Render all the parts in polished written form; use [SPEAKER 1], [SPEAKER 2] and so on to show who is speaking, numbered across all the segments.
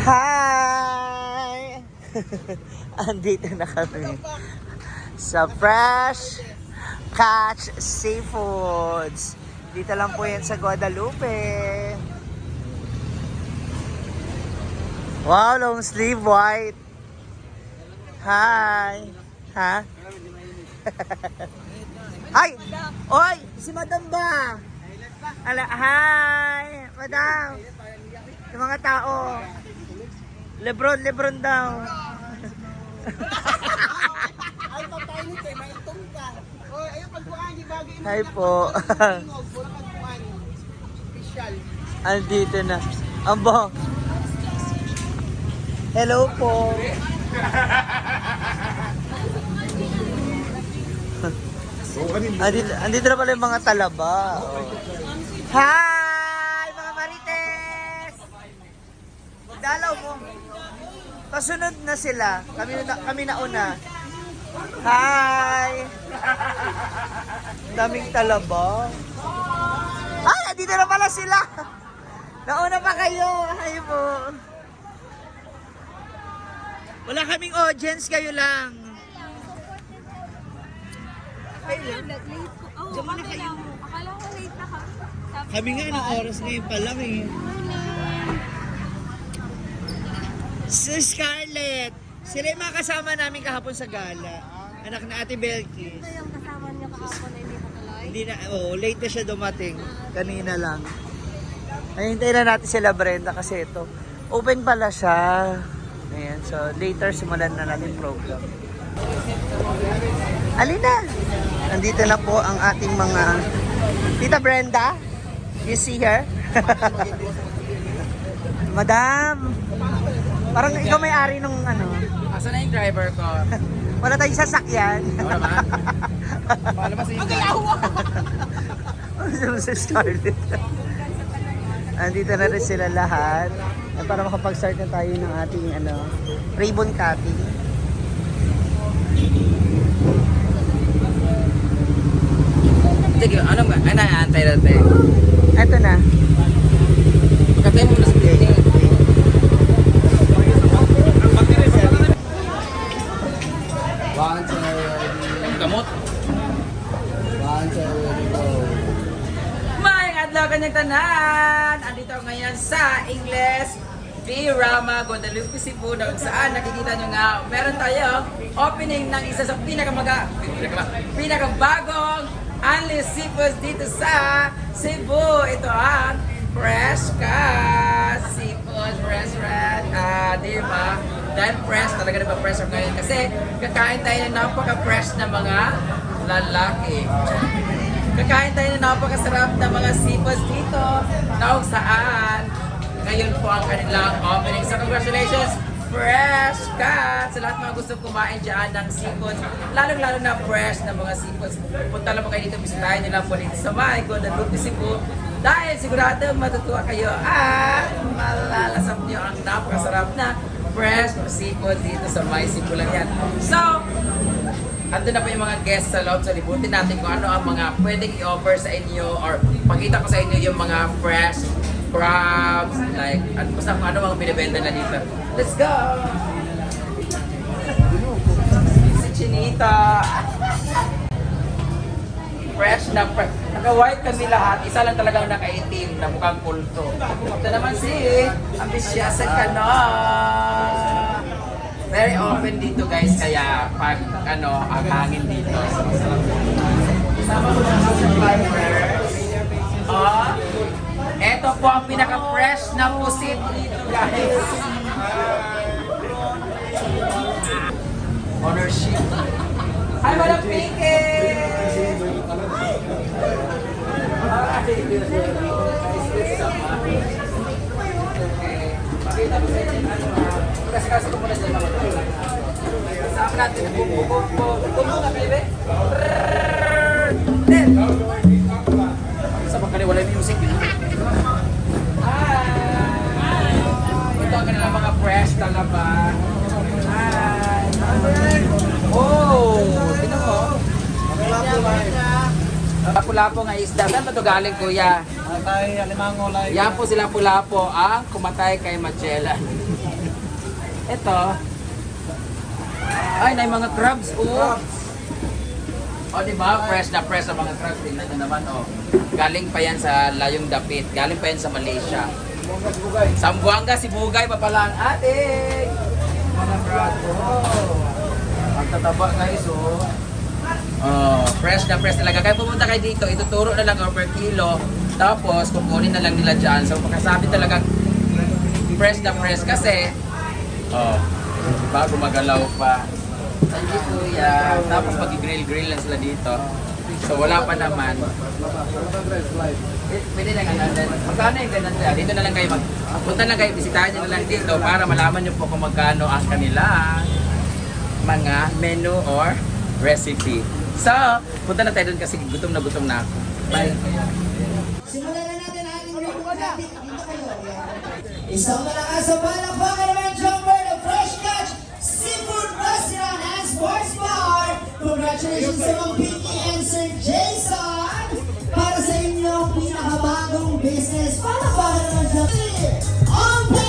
[SPEAKER 1] Hi! Andito na kami sa Fresh Catch Seafoods. Dito lang po yan sa Guadalupe. Wow, long sleeve white. Hi. Ha? Ay! Oy! Si Madam ba? Ala, hi! Madam! Yung mga tao. Lebron, Lebron daw.
[SPEAKER 2] Ay, pagkainit eh, maitong ka. Oy, ayun, pagkuhan, di bagay mo.
[SPEAKER 1] Hi po.
[SPEAKER 2] Pura pagkuhan. Special.
[SPEAKER 1] Andito na. Ambo. Hello po. Andito na pala yung mga talaba. Oh. Hi, mga marites! Dalaw mo. Kasunod na sila. Kami na una. Hi! Daming talaba. Ay, andito na pala sila. Nauna pa kayo. Hi po. Wala kaming audience, kayo lang.
[SPEAKER 3] Late ko. Oh,
[SPEAKER 1] Diyan muna
[SPEAKER 3] kami
[SPEAKER 1] kayo.
[SPEAKER 3] lang. Akala ko late na kami. Sabi
[SPEAKER 1] Kami nga, anong oras ngayon pa lang eh. Si Scarlett. Sila yung mga kasama namin kahapon sa gala. Anak na Ate Belkis.
[SPEAKER 3] Ito yung kasama niyo kahapon na hindi matuloy.
[SPEAKER 1] Hindi na, oh, late na siya dumating. Kanina lang. Ay, hintayin na natin sila Brenda kasi ito. Open pala siya. Ayan, so later simulan na natin program. Alina! Nandito na po ang ating mga... Tita Brenda, you see her? Madam! Parang ikaw may-ari nung ano.
[SPEAKER 4] Asan na yung driver ko?
[SPEAKER 1] Wala tayong sasakyan.
[SPEAKER 4] Wala ba? Paano ba sa yung
[SPEAKER 1] Ano si Scarlett? Andito na rin sila lahat. At para makapag-start na tayo ng ating ano, ribbon cutting.
[SPEAKER 4] Sige, ano ba? Ay, naantay natin.
[SPEAKER 1] Ito na.
[SPEAKER 4] Pagkatay mo na sa building.
[SPEAKER 2] One, two, ready.
[SPEAKER 4] Gamot.
[SPEAKER 2] One, two, ready, go.
[SPEAKER 4] Maayong adlaw kanyang tanan! Andito ako ngayon sa Ingles V. Rama, Guadalupe, Cebu, na kung saan nakikita nyo nga, meron tayo opening ng isa sa pinakabagong Unli Seafoods dito sa Cebu. Ito ang Fresh Ka Seafood Restaurant. Ah, di ba? Dahil fresh, talaga naman fresh ako ngayon kasi kakain tayo ng napaka-fresh na mga lalaki. Kakain tayo ng napakasarap na mga seafoods dito na kung saan ngayon po ang kanilang opening. So congratulations, Fresh Cut! Sa lahat mga gusto kumain dyan ng seafoods, lalong-lalo na fresh na mga seafoods. Punta lang po kayo dito, bisitahin nyo lang po dito sa may Guadalupe, Cebu. Dahil sigurado matutuwa kayo at malalasap nyo ang napakasarap na fresh seafood dito sa may Cebu lang yan. So, andun na po yung mga guests sa loob. So, libutin natin kung ano ang mga pwedeng i-offer sa inyo or pakita ko sa inyo yung mga fresh crabs, like, ano, basta kung ano mga binibenta na dito. Let's go! Si Chinita! Fresh na fresh. Naka-white kami lahat. Isa lang talagang nakaitim na mukhang kulto. Ito naman si Ambisyosa ka na. Very open dito guys, kaya pag ano, ang hangin dito. Kasama ko mga survivors. Oh, eto po ang pinaka-fresh na pusit dito guys. Ownership. Hi, Madam Pinky! Hi! Okay. Pakita ko sa inyo yung ano ah. Kasi kasi ko muna sa mga Kasama natin ang bumbu-bumbu. Bumbu ka kayo eh? Then! Sa pagkali wala yung music. Hi! Ito ang kanilang mga fresh talaba. Hi! Oh! Tingnan mo. Lapu-lapo nga isda. Saan ba ito galing, kuya?
[SPEAKER 2] Matay, alimango, live.
[SPEAKER 4] Yan po sila lapu-lapo ang kumatay kay Magellan. Ito. Ay, na mga crabs, oh. O, di ba? Fresh na fresh ang mga crabs. Tingnan nyo naman, oh. Galing pa yan sa Layong Dapit. Galing pa yan sa Malaysia. Sambuanga, Sibugay pa pala ang ating mga crabs. Oh. Ang tataba, guys, oh. Oh, fresh na fresh talaga. Kaya pumunta kayo dito, ituturo na lang per kilo. Tapos, kukunin na lang nila dyan. So, pagkasabi talaga fresh na fresh kasi, oh, diba, gumagalaw pa. Thank you, kuya. Tapos, mag-grill-grill lang sila dito. So, wala pa naman. Eh, pwede lang ang natin. Magkano yung ganun kaya? Dito na lang kayo mag... Punta lang kayo, bisitahin nyo na lang dito para malaman nyo po kung magkano ang kanila mga menu or recipe. So, punta na tayo dun kasi gutom na ako. Bye!
[SPEAKER 1] Simulan na natin ang ating ribbon cutting. Dito kayo. Yan. Isang malakas sa palakpakan naman, Jumper, the Fresh Catch Seafood Restaurant and Sports Bar. Congratulations sa Ma'am Pinky and Sir Jason para sa inyong pinakabagong business. Palakpakan naman, Jumper. Open!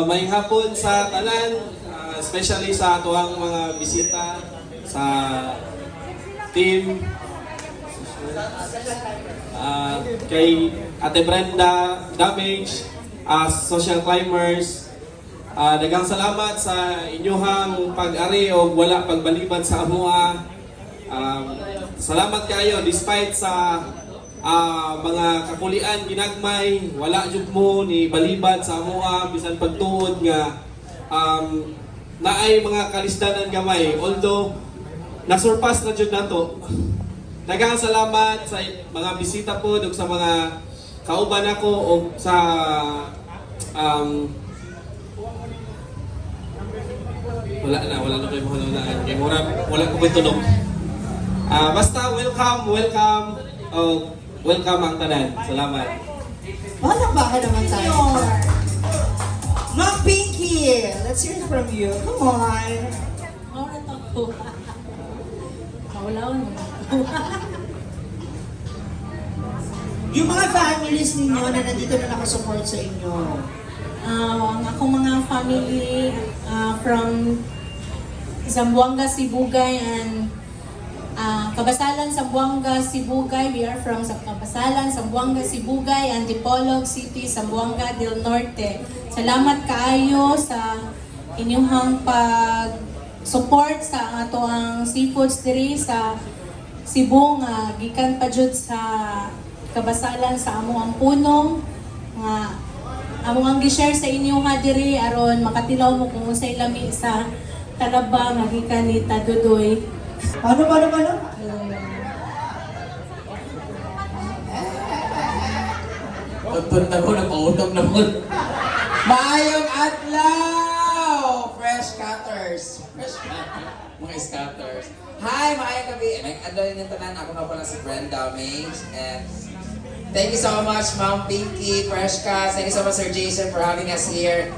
[SPEAKER 5] May hapon sa tanan, especially sa atuang mga bisita sa team, kay Ate Brenda Damage, social climbers. Daghang salamat sa inyuhang pag-ari o wala pagbalibad sa amoa. Salamat kayo despite sa mga kakulian ginagmay, wala jud mo ni balibad sa amoa bisan pagtuod nga naay mga kalisdanan gamay, although nasurpass na jud nato. Daghang salamat sa mga bisita po ug sa mga kauban nako og sa wala na kayo mahalulaan kay mura wala ko ko'y tunog. Basta welcome, welcome, oh, welcome ang tanan. Salamat.
[SPEAKER 1] Palakpakan naman tayo. Ma'am Pinky, let's hear from you. Come on.
[SPEAKER 3] Maurat ako. Kaulaw mo.
[SPEAKER 1] Yung mga families ninyo na nandito na nakasupport sa inyo.
[SPEAKER 3] Ang akong mga family from Zamboanga, Sibugay and Kabasalan, Zamboanga, Sibugay. We are from sa Kabasalan, Zamboanga, Sibugay and Dipolog City, Zamboanga del Norte. Salamat kaayo sa inyong pag-support sa ato ang seafoods diri sa Cebu nga gikan pa jud sa Kabasalan sa amo ang punong nga amo ang gi-share sa inyo nga diri aron makatilaw mo kung unsay lami sa talaba nga gikan ni Tadudoy.
[SPEAKER 1] Paano, paano, paano?
[SPEAKER 4] Tuntun na ko, nagpautog na ko. Maayong adlaw! Fresh cutters. Fresh cutters. Mga scatters. Hi, maayong gabi. Maayong adlaw yung tanan. Ako nga pala si Brenda Mays. And thank you so much, Ma'am Pinky, Fresh Cuts. Thank you so much, Sir Jason, for having us here.